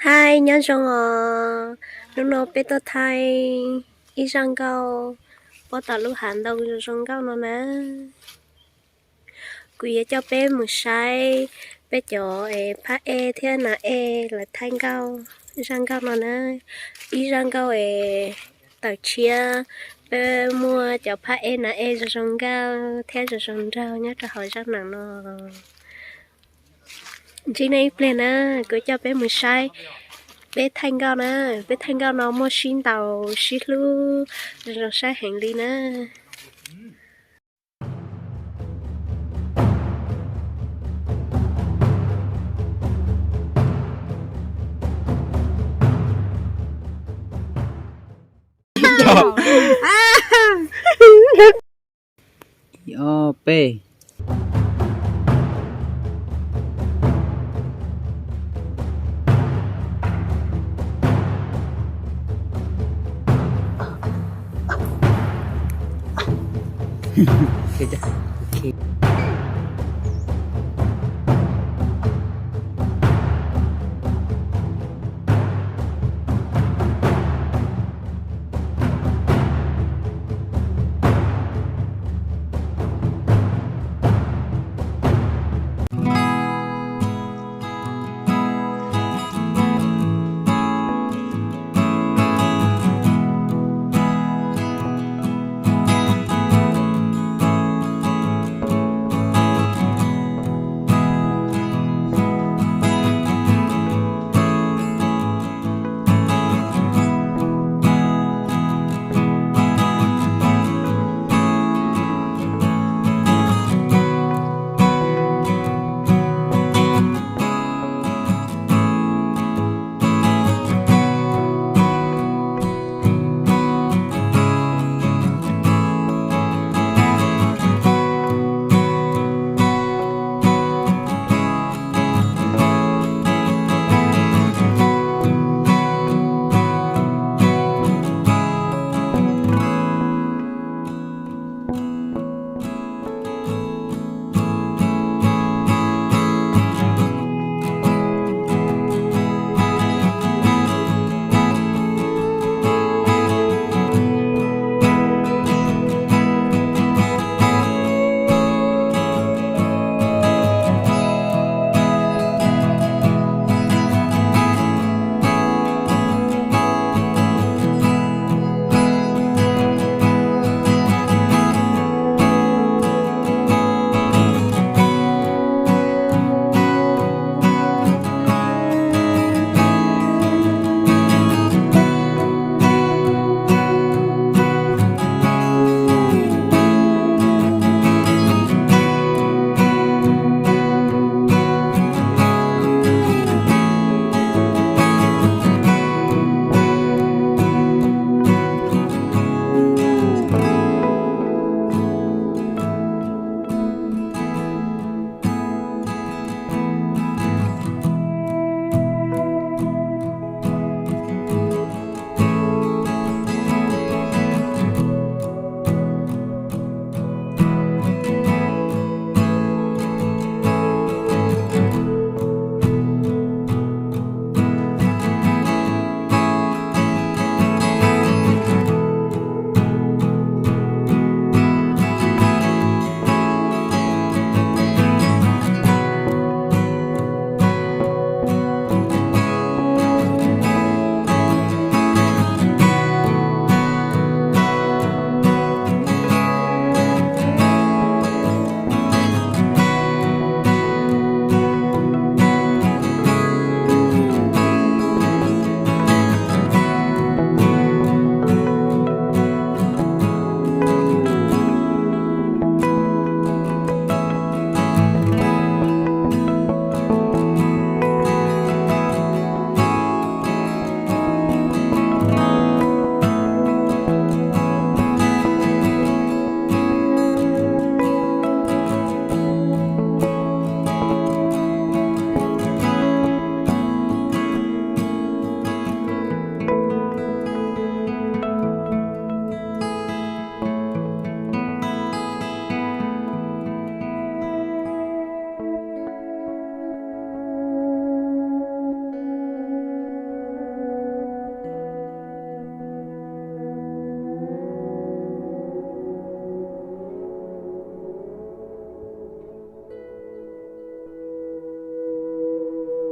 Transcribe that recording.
Hais nyob zoo os, hnub no peb tuaj thaij ib zaj nkauj puag tom lub hav ntoo zoo zoo nkauj no na. Kuv yuav coj peb mus saib peb cov phab ej thiab nas ej lawv thaij nkauj zaj nkauj no na. Ib zaj nkauj es tawm tshiab, peb muaj cov phab ej nas ej zoo zoo nkauj thiab zoo zoo nraug nyob rau hauv zaj neeg no. Ntsib nej ib pliag na, kuv coj peb mus saib peb thaij nkauj na. Peb thaij nkauj no muaj sib ntaus sib hlub zoo zoo saib heev li na. Ib ob peb.